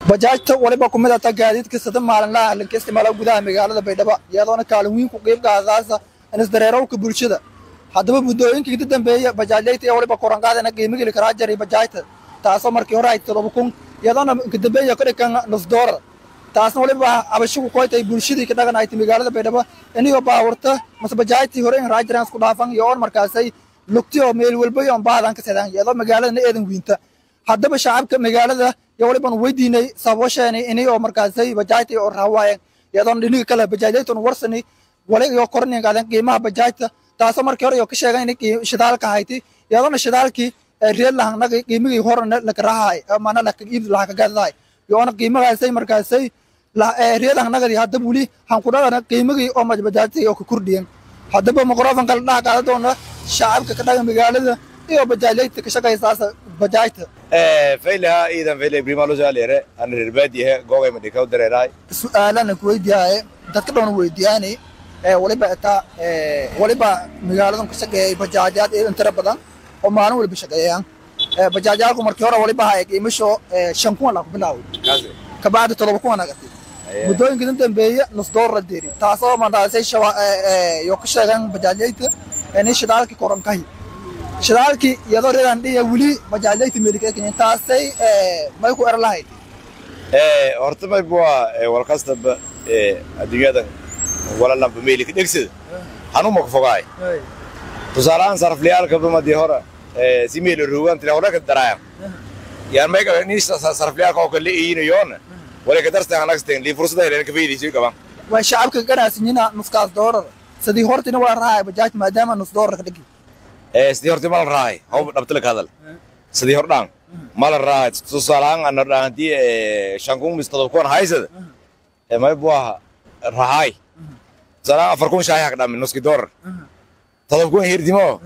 Bajaajta waliba ku mid ah gaadiidka sida maalinlaha la isticmaalo gudaha magaalada Baydhabo, iyadoona kaalin weyn ku qayb qaadaysa isdareerowka bulshada. Haddaba muddooyinkii ka dambeeyay bajaajleyta ee waliba koran qaadana qiimigii la karaa jaray bajaajta, taasoo markii hore ay 7,000, iyadoona ka dambeeya ka dhigan nus doolar. Taasna waliba cabasho ku qoytay bulshadii ka dhaqan ay magaalada Baydhabo inuu baawarta mase bajaajtii hore in raajiraan isku dhaafan iyo on markaasay lugtiyo meel walba iyo baadan ka sidaan, iyadoo magaalada eedan weynta. Haddaba shacabka magaalada iyo waliban weydiinay sababasheenay inay oo markaasay bajaajtii oo raawaayeen, iyadoona dhinaca kale bajaajlaytuna warsani wali iyo kornin qaadan qiimaha bajaajta, taasoo markii hore iyo ka sheegay in shidaalka hayti, iyadoona shidaalkii reer lahanaga qiimigii horena la karahay maana la iib la ka gaday, iyoona qiimahaasay markaasay reer lahanagadii. Haddaba weli han ku dhaqana qiimigii oo bajaajtii oo ka kordhiyeen. Haddaba mikrofonka la dhaha qaadan doona shacabka ka dhaqan magaalada iyo bajaajlayta ka shaqaysaas bajaajta. Faylaha iidan fayle primalo saalere an reer baadiyaha googay madhikaw dareeraay. Su'aalana ku weydiiyay dadka dhan weydiyaani waliba taa waliba magaaladan ka shaqeeyay bajaajaad ee inta badan oo maalin walba shaqeeyaan. Bajaajyaalku markii hore waliba hay qiimasho 5,000 la ku bilaaway, kabacdi 7,000 nagatay, muddooyinka dambeeya nus doolar deeri, taasoo markaasay iyo ka sheegan bajaajyada inay shidaalkii koran kahi shidaalkii, iyadoo reedan dhiya weli bajaajyada meelka keenin, taasay may ku er lahayd. Horta may bua walkastaba adduunyada wala lamba meelka dhegsada hanuma ku fogaay. Tusaalahaan sarafliyaalka madii hore si meel ruugan tira hore ka daraaya yaan may qaban ni sarafliyaalka oo kale iinayoona wala ka darsta hanagsteen li fursada heleen ka faa'iideysiyo qaban. Waa shacabka ganacsiina nuskaas doolar sidii hortina waa raacay bajaaj maadaama nus doolar ka dhigi. Sidii horti ma la raacay haw dhabta la hadal sidii hor dhaan ma la raacay. Tusaalahaan ana dhaantii 5,000 mis 7,000 haysada may bua raacay. Tusaalahaan 4,000 shaay hak dhamin nuski doolar 7,000 hirdimo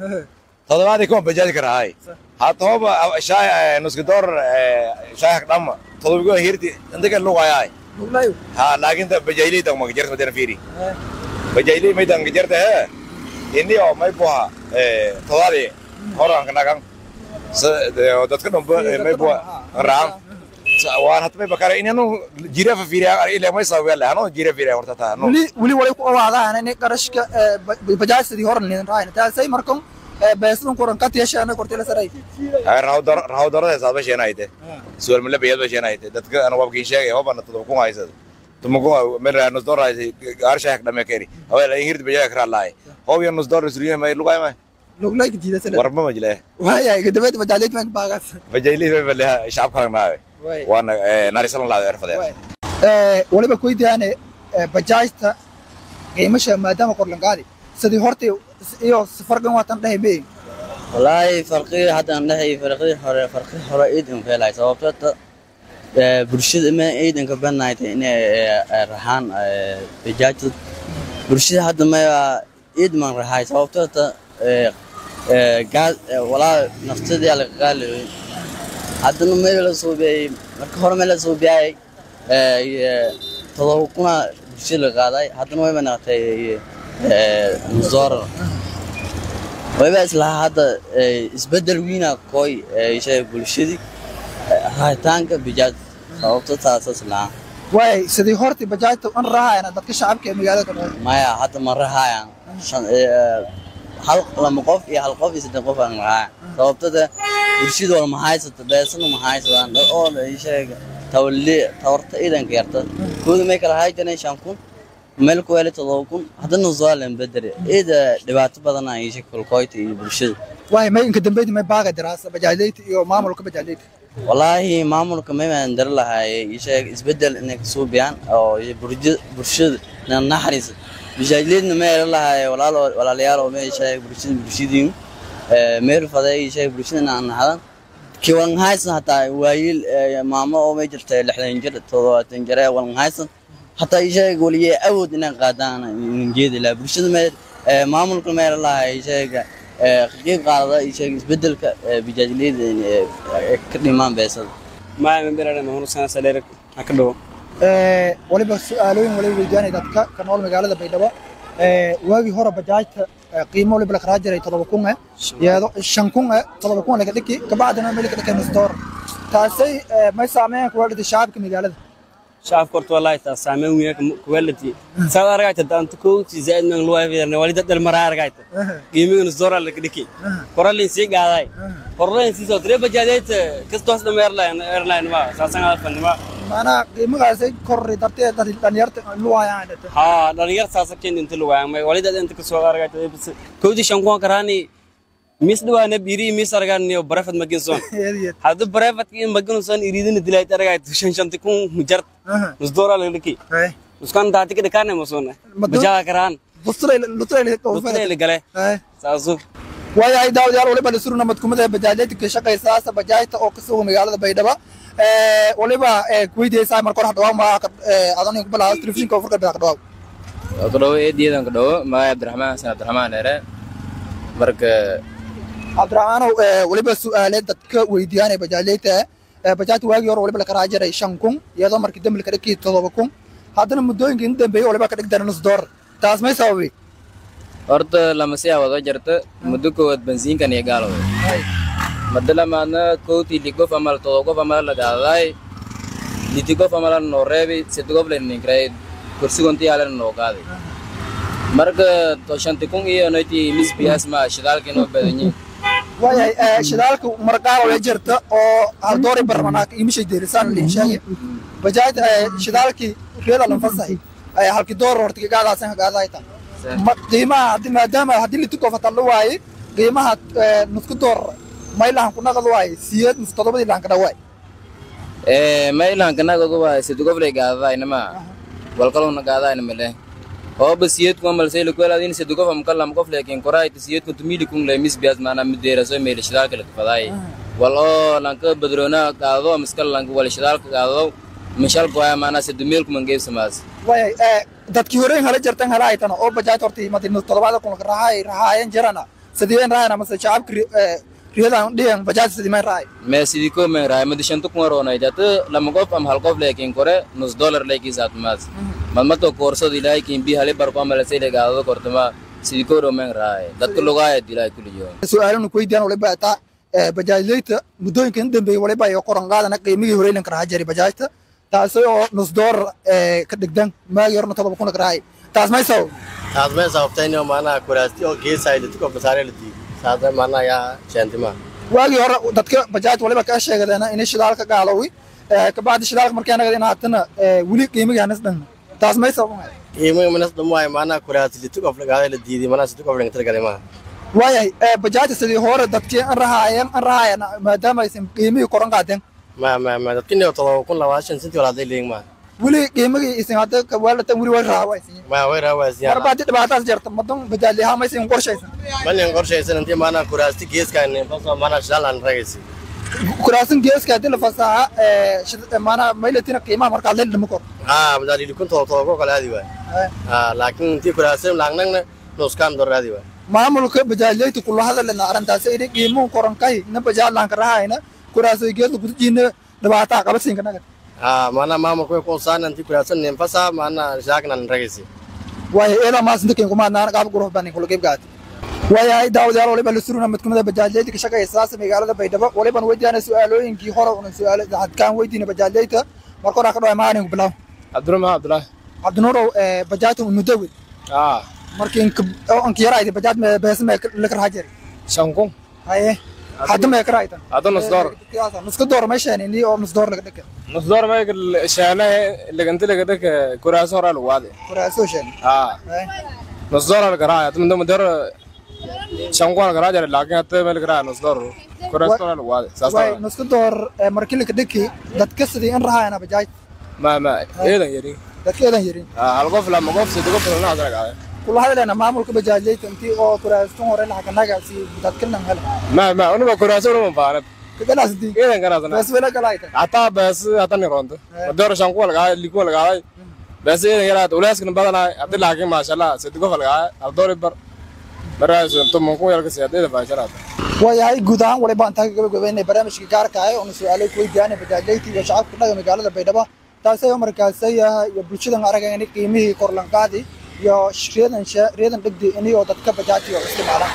todobaadii kuma bajaaj ka raacay. Hatooba shaay nuski doolar shaay hak dhama 7,000 hirdi inta ka lugayaay ha, laakiin ta bajaajleyda ma jarta madana fiiri bajaajley may dan jarta he ini oo may buha todobaadii horan ka nagan dadka dhanba may buha raan waan hatmay bakara inanu jira fa fiiriya ilaa may sabab la hano jira fiiriya horta taa no. Weli wali ku awaadaan inay qarashka bajaaj sidii horan nin raayna, taasay markan beesdan koran ka tiyeeshana kortay la saray. Ay raw dar raw darada saaba sheenayte su'aal ma la biyad ba sheenayte dadka ana wabkiin sheegay hobana 7,000 haysada 10,000 meel nus dollar haysay gaar shaak dhame kari hawaa la hirdi bajaaj kra laay hob ya nus dollar suriye may lugay may luglay jiida warba ma jile. Waaya gadabeed bajaajleyd ma baagaas bajaajleyd ma balaha shacabka naay waana naarisalan laad erfadeen. Waliba ku weydiyaane bajaajta qiimasha maadaama kor lan qaadi sidii hortay iyo farqan waatan dhahay may. Wallaahi farqi hadda aan dhahay farqi hore ciidan feelay, sababtoo bulshada ma ciidanka banaaytay inay rahaan bajaajta. Bulshada hadda ma ciid man rahay, sababtoo gaas walaa naftadii la qaali. Haddana meel la suubiyay marka hore meel la suubiyay 7,000 bulshada la qaaday, haddana way noqotay nus doolar. Wayba islaha hadda isbedel weyna koy shay bulshadii raahitaanka bajaaj, sababto taasas laha. Waay sidii hortii bajaajta an raahayna dadka shacabka ee magaalada ka nool? Maya, hadda ma rahayaan hal lama qof iyo hal qof iyo saddex qof aan rahaya, sababtada bulshada wal ma haysato beesana ma haysadaan oo sheega tawli tawarta ciidanka yarta kooda may kala hay jireen 5,000 meel ku helay 7,000, haddana zaalim bedel ciida dhibaato badan ay sheeg kulkoyta iyo bulshada. Waay may inka dambeyd may baaga diraasa bajaajleyta iyo maamulka bajaajleyta? Wallaahi maamulka may baan dar lahay sheeg isbedel inay ka suubiyaan oo bulshada na naxariis. Bajaajleydna may lahay walaalo walaalayaal oo may sheeg bulshada bulshadiin meel faday sheeg bulshada na naxadan kii walan haysan hataa waayil maamo oo may jirta 60 jir 70 jir walan haysan hataa sheeg waliye awood inay qaadaan jeedi la bulshada may maamulka may lahay sheeg qayb qaadada sheeg isbedelka bajaajleyda ka dhimaan beesada. Ma ma ma sana saleer ka dhawo. Waliba su'aalooyin waliba weydiyaanay dadka ka nool magaalada Baydhabo. Waagii hore bajaajta qiimo waliba la karaa jiray 7,000, iyadoo 5,000 7,000 laga dhigi, kabacdina meel ka dhigay nus doolar. Taasay may saameyn ku yeelatay shacabka magaalada? Shacabka horta wallahi taas saameyn weyn ku yeelatay. Saad aragtay daanta koowti zaid man loo yeernay walida dal maraa aragtay. Qiimiga nus doolar la dhiki. Koralin sii qaaday. Koralin sii soo tire bajaajayt kastoos dham airline ma saasan alfanima. Maana qiimigaasay korri darteed dhalinyarta luwayaan. Ha dhalinyar saasan keen inta luwayaan may walida inta ka soo aragtay koowti shan kuwan karaani mis dhawaana biri mis argaan iyo barafad maginson. Hadu barafad in maginson iridina dilay aragtay shan shanti kun mujar nus doolar la dhiki. Uskan daati ka dhakaana masona. Bajaa karaan. Lutray gale. Saasu. Waayahay daawadayaal waliba la suruna madkumada bajaajyada ka shaqeysa bajaajta oo ka soo magaalada Baydhabo waliba kuweydiisay marka hore dhawaa ma adan ku bilaa telefishinka oo furka bilaa dhawaa. Dhawaa eediyadan ka dhawaa ma Abdurrahmaan Xasan Abdurrahmaan ere. Marka Abdurrahmaan waliba su'aale dadka weydiiyanay bajaajyada bajaajta waagi hore waliba la qaraajiray 5,000 iyadoo markii dambe la ka dhigay 7,000 haddana muddooyinka in dambeeyay waliba ka dhigdan nus door taas may sababay? Horta lama sii wada jarta muddo koowaad bensiinkan iyo gaalow. Madda lamaadna kowtii lix qof amal todoba qof amal la qaaday. Lix qof amal noo reebay saddex qof leen kray kursigoontii yaalan noo qaaday. Marka 5,000 iyo noyti mis biyaas ma shidaalka noo badanyi. Waayahay shidaalka marqaar way jirta oo hal door barnaamij imishay deerisan liin sheegay. Bajaaj shidaalkii reeda lan fasaxay ay halkii door horta gaadaasan gaadayta. Ma qiimaha hadii maadaama hadii la tuko fatal waay qiimaha nusku door maylahan ku naqad waay siyeed nus todobadii laan ka dhawaay. Maylahan ka naqad waay sidoo qof lay gaadayna wal kaloo gaadayna male. Oo bas siyeed ku amal sey ku laadin sidoo qof am kalam qof leekin koray siyeed ku tumili kun lay mis biyaas maana mideera soo meel shidaalka la faday. Wal oo lanka badroona qaado miskal lanka wal shidaalka qaado mishal go'aa maana sidoo meel ku mangeeb samaas. Waay dadkii hore hala jartan hala aytana oo bajaaj hortii madina 7,000 ka raacay jirana sideen raayna ma shacabka riyadan dhiyan bajaaj sidii ma raay me sidii ko ma raay mad 5,000 roonay jat lama qof am hal qof leekin kore nus dollar leekin saat maas madmato koorsad ilaahay kin bi hale bar ko amal sey legaado kortama sidii ko ro ma raay dadka lugaay dilay kuliyo. Su'aalanu ku weydiin waliba ta bajaajleyta muddooyinkan dambeeyay waliba ay qoran qaadana qiimihii hore lan kara jari bajaajta taas oo nus door ka dhigdan maag yarna 7,000 ka raay taas may sabab? Taas may sababtay inuu maana kuraasti oo geesay dadka basaare la diiday saada maana ya sheentima. Waagi hore dadka bajaaj waliba ka sheegadana in shidaalka gaalowi ka baad shidaalka markii anaga in haatana wali qiimiga hanas dhan taas may sabab? Qiimiga manas dhan waay maana kuraasti dadka qof laga la diiday maana sidoo qof laga talagalay ma. Waayay bajaaj sidii hore dadkii aan raahayeen maadaama aysan qiimiga koran qaadeen ma ma ma dadkii 7,020 senti wala leeyin ma wali qiimigii isin hadda ka waalata wali way raawaysan ma way raawaysan marba hadii dhibaataas jirta madan bajaajlaha ma isin qorshaysan ma nin qorshaysan intii maana kuraasti geeska in fasax maana shidaal aan ragaysi kuraasin geeska hadii la fasaxa maana maylatina qiimaha marka la dhimo kor bajaajli kun todoba kala aadi waay laakiin intii kuraasin laangnagna nuskaan door aadi waay. Maamulka bajaajlaytu kula hadalna arintaas ay qiimuhu korankay na bajaaj laan ka raahayna kuraasay geed lagu jiina dhibaata qabadsiin ka naga. Maana maamulku way ku saanan intii kuraasan nin fasax maana shaakna ragaysi. Waay eeda maas inta kuma naan qaab qurux badan kula qayb qaatay. Waay daawadayaal waliba la suruna mid kumada bajaajleyda ka shaqeysa magaalada Baydhabo waliba weydiinay su'aalooyinkii hore una su'aalo dadkaan weydiinay bajaajleyda marka hore ka dhaw maanin bilaw. Abdurrahmaan Abdullah. Abdinuur bajaajta mudawid. Markii in yaraayay bajaaj me bees me la kala jari. 5,000. Haye hadda ma karaaytan hadda nus door nus ka door ma sheeni oo nus door laga dhigay nus door ma sheena laganta laga dhigay kuraas hore lagu waade kuraaso sheeni nus door la karaay hadda ma door 5,000 la karaay laakiin hadda ma la karaay nus door kuraas hore lagu waade saas way nus ka door markii laga dhigay dadka sidii in raayana bajaaj ma ma eedan yari dadka eedan yari hal qof lama qof sidoo qof la naadar kula hadalena maamulka bajaajleyta intii oo kuraastan hore la xakanaga si dadka nan hela ma ma unu kuraaso unu baana kagalaas di eedan ganaasna bas wala galaayta hataa bas hata ni roonto door shan ku laga li ku laga bas eedan yaraad ulaaskana badanaa hadii laakiin ma sha Allah sidoo qof laga hal door bar baraas toban ku yar ka siyadeeda baasharaad. Waayahay guud ahaan waliba aan taageero gabagabeynay barnaamijka gaarka ah oo su'aalo ku weydiinay bajaajleyta iyo shacabka dhaga magaalada Baydhabo taas oo markaas iyo bulshadan aragayna qiimihii kor lan qaadi iyo reedan dhigdi inay oo dadka bajaajyo isticmaalaan.